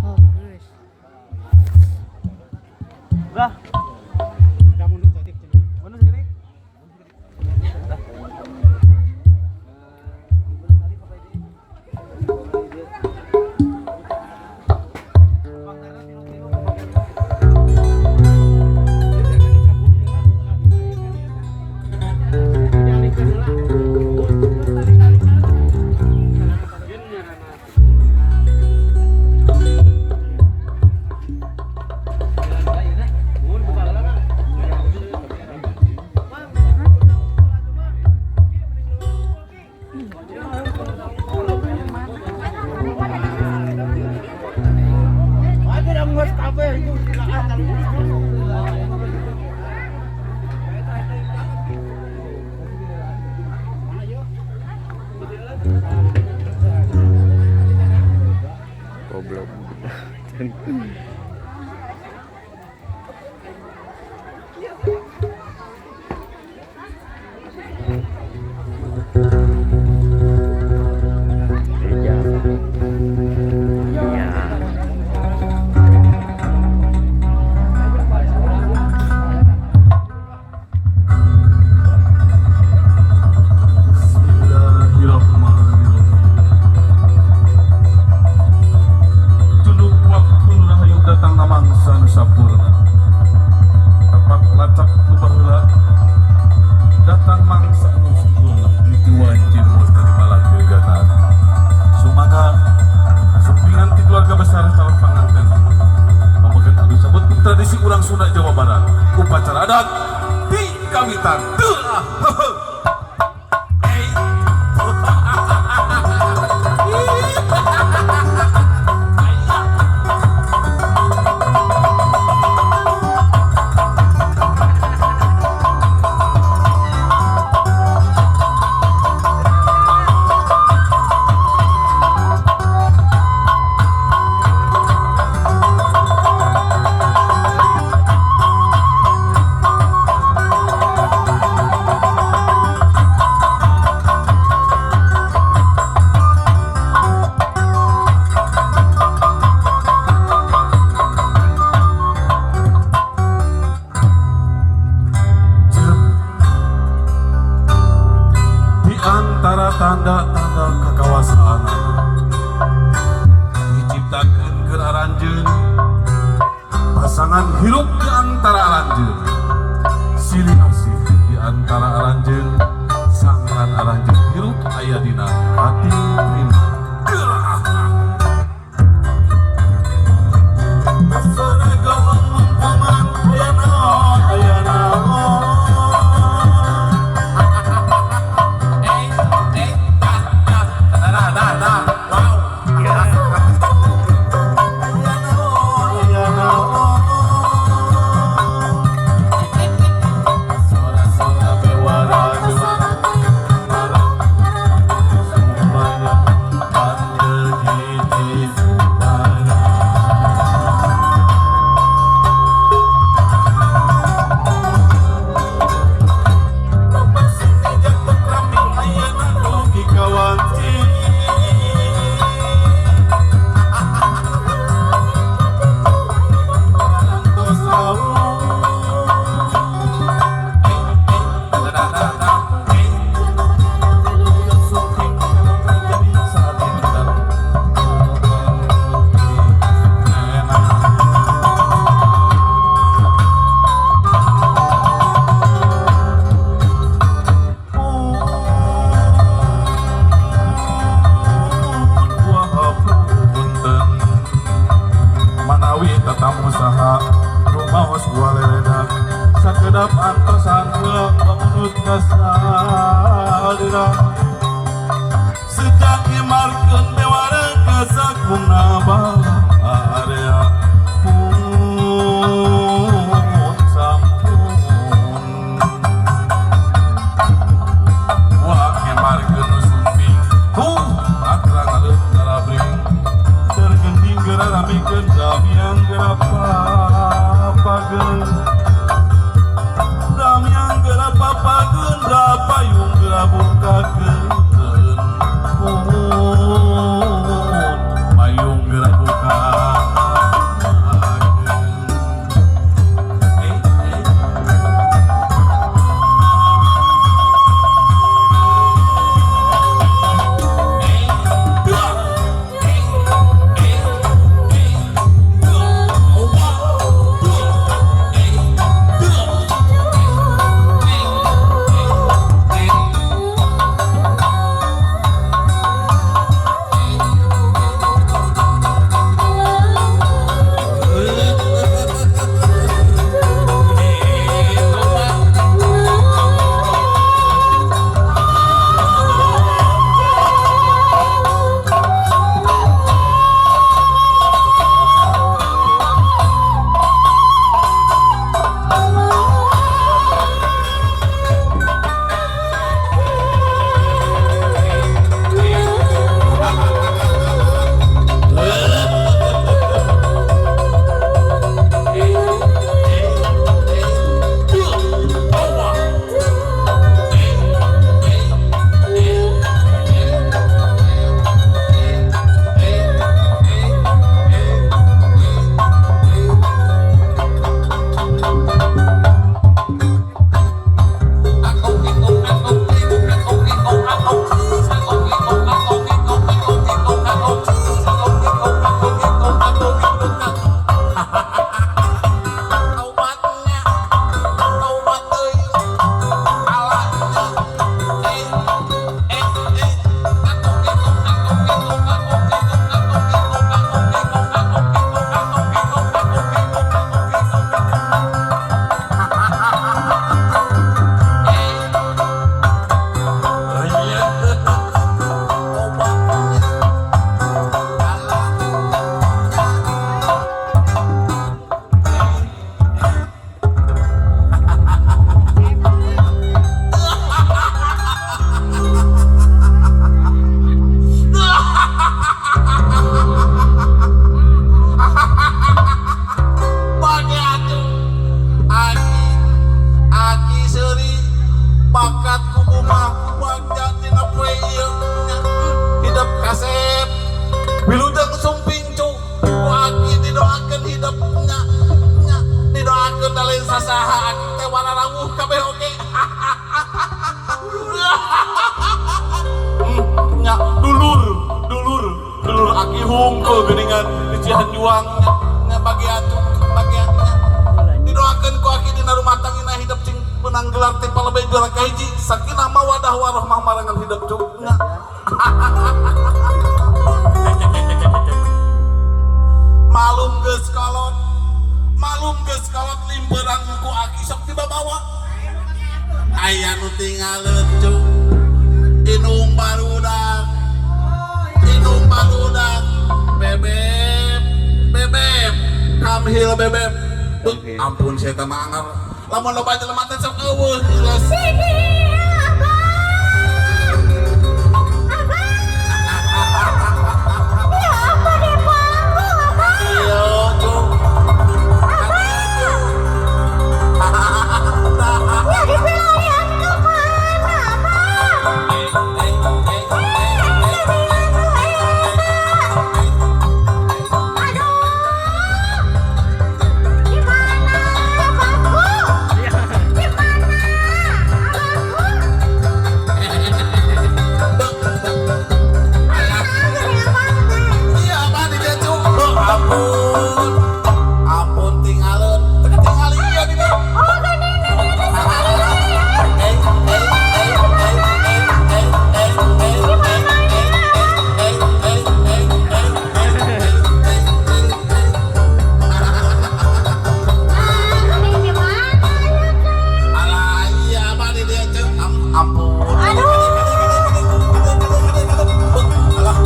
Fokus. Bah. Goblok. Reja. Ya. Bismillahirrahmanirrahim. Tunuk waktu rahayu datang mangsa nu sampurna. Tapak lacak nu baheula datang mangsa nu sempurna itu wanci mustari malak gatan. Sumangga kasumpingan ti keluarga besar calon panganten. Pameget anu disebut tradisi urang Sunda Jawa Barat. Upacara adat di kawitan. Teu ah. Heuheuh. Hey. Di antara tanda-tanda kekawasaan diciptakan ke aranjeun, pasangan hirup di antara aranjeun, silih asih di antara aranjeun, sangkan aranjeun hirup aya dina hati terima. Aya naon, aya naon. Eh, eh, dah, dah, dah, dah, dah, wow. Aya naon, aya naon. Sora-sora bewara semuanya pandai hiji suara. Ayeuna dugi ka wanci. Tos rawuh. Eh, eh, dah, dah, dah, eh. Sumping jadi sadinten. Enak. Punten manawi tetamu saha rumaos walereda sakedap antosan heula pamunut kasalira sejak ngemarkeun bewara ka sakungna area pun sampun. Wah, ngemarkeun nu sumping tuh atra ngaleuh narabring tergending geura ramikeun damiang geura papageun, damiang geura papageun, payung geura bukakeun pun payung geura buka. Saha aki teh wararawuh kabeh oge. Nya dulur, dulur, dulur aki hungkul geuningan di Cihanjuang nya, nya bagian bagian nya. Didoakeun ku aki dina rumah tangga hidup cing menang gelar ti palebeh juara kahiji, sakinah mawadah warahmah marangan hidup cuk nya. Malum geus kolot, malum geus kolot limperang ku aki sok dibabawa. Aya nu tingaleun cuk. Indung barudak, indung barudak, bebeb, bebeb, kamhil bebeb. Beuh, ampun saya teh mah anger. Lamun loba jelema teh sok eueuh geus. Iya, cuk. Iya, abah di dieu cuk. Beuh, ampun. Ampun tingaleun. Teu katingali ieu di dieu. Alah, iya abah di dieu cuk. Ampun. Alah, alah.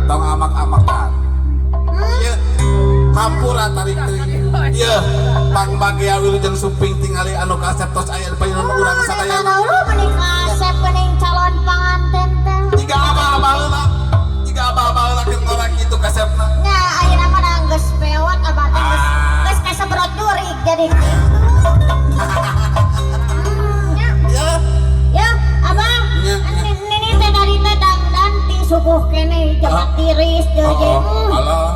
Tong amak-amakan. Ieu hampura tarik teuing. Ieu pang bagia wilujeng sumping tingali anu kasep tos aya di payunan urang sadayana. Calon panganten teh. Jiga abah-abah heula. Jiga abah-abah heula keur ngora kitu kasepna. Nya ayeuna mah da geus pewot abah teh geus geus kasebrot jurig jadi kitu. Nya. Ya. Ya, abah. Nya, nya. Nini teh dari teh dangdan ti subuh keneh jagat tiris deui. Oh, alah.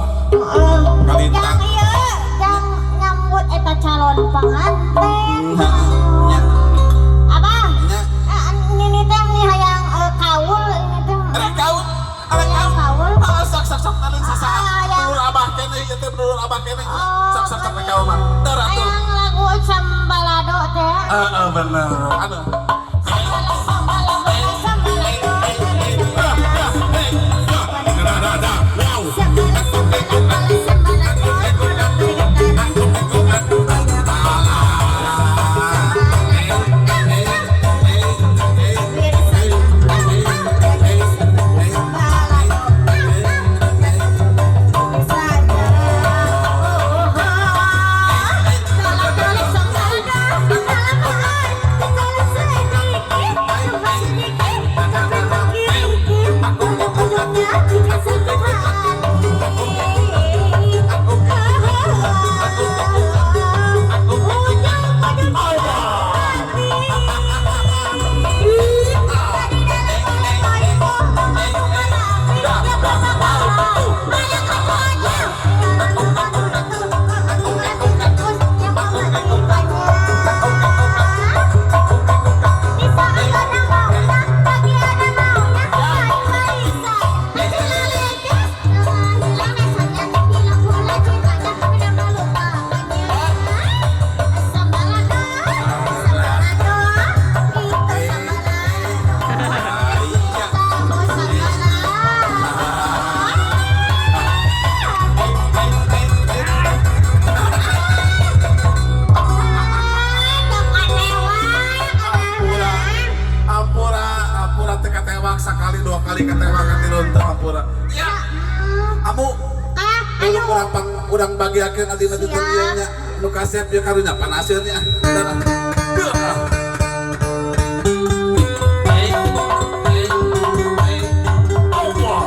Kalintang. Jang ieu, jang nyambut eta calon panganten. Nya. Abah. Nya. Nini teh nih hayang kaul ini teh. Arek kaul, arek Hayang kaul. kaul. Ah, sok sok sok tadun sasaha. Ah, hayang. Dulur abah keneh ieu teh dulur abah keneh. Oh, Sok sok sok rek kaul mah. Teu atuh. Hayang lagu Sambalado teh. Heeh, bener. Aduh. Sambalado, sambalado, Wow. sambalado, Ampura, ampura teu katewak sakali dua kali katewak katilu teu ampura. Ya, amu dulu urang pang urang bagiakeun adina di teu ieu nya. Nu kasep ieu karunya panaseun nya. Allah.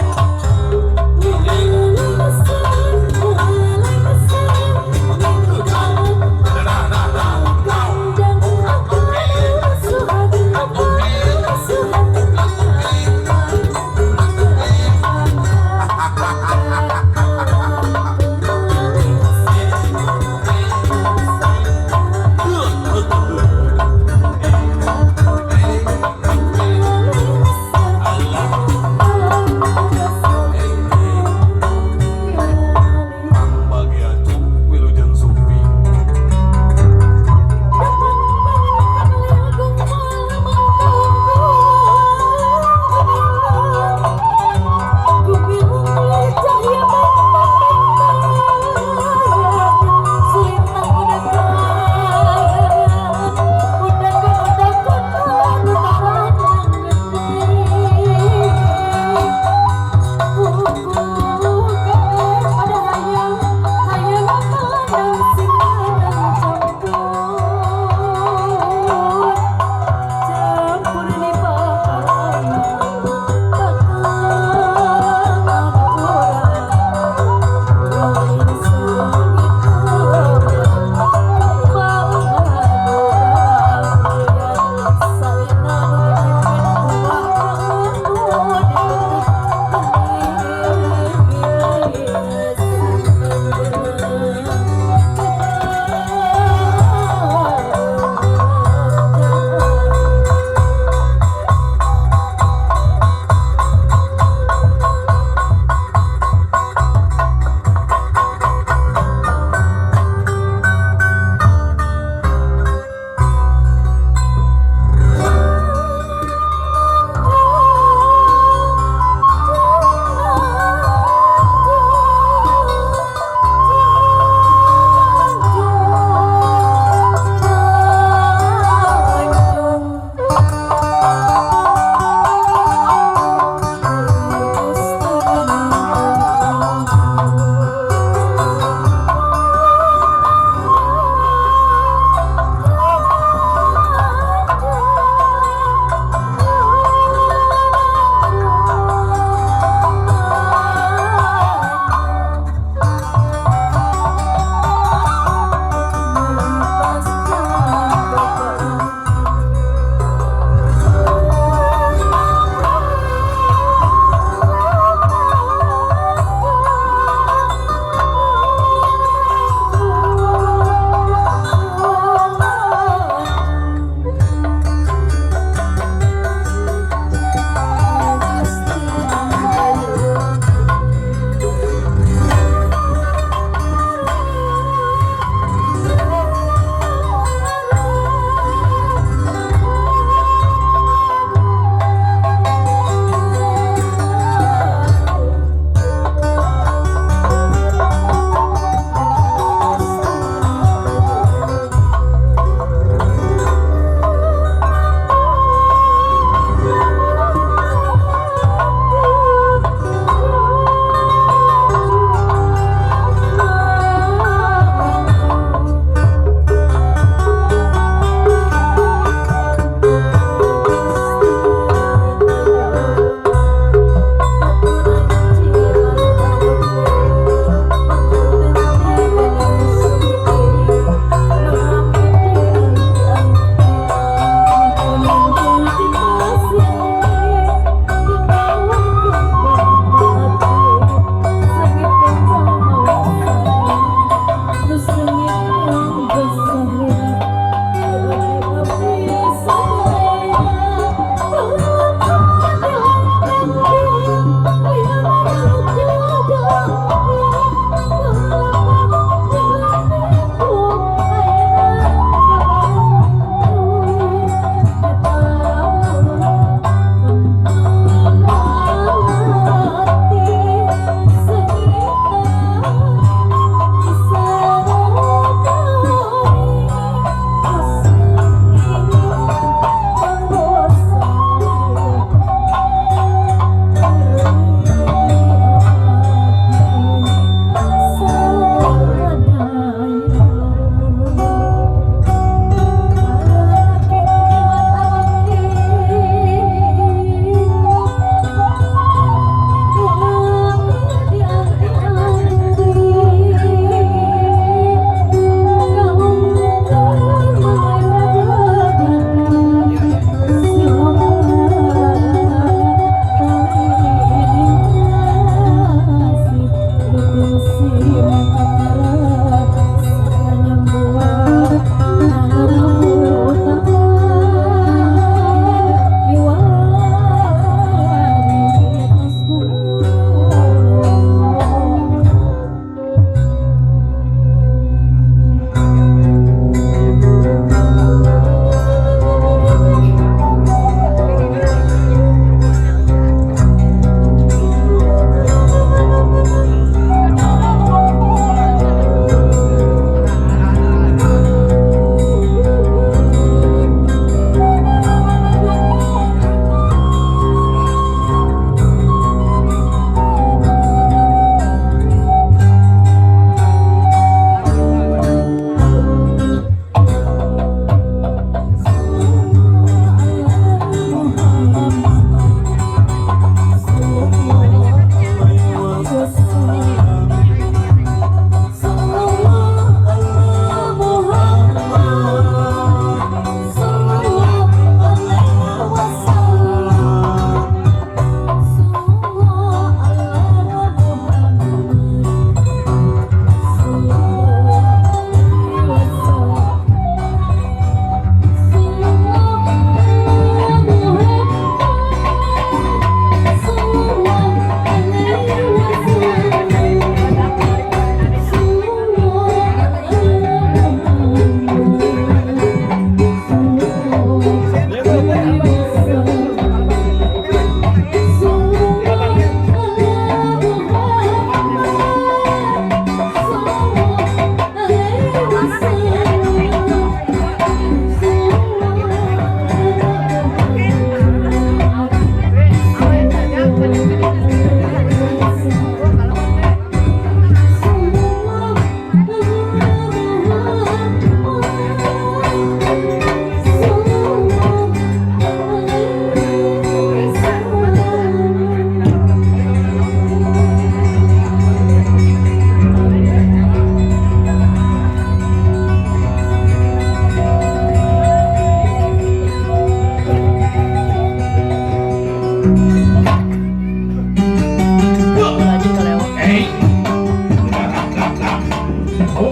Oh.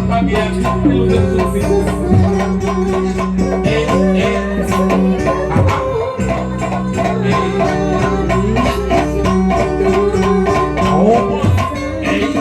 Bagian Wilujeng Sumping. Eh, eh. Eh. Oh. Eh.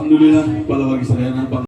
Alhamdulillah para wargi sadayana.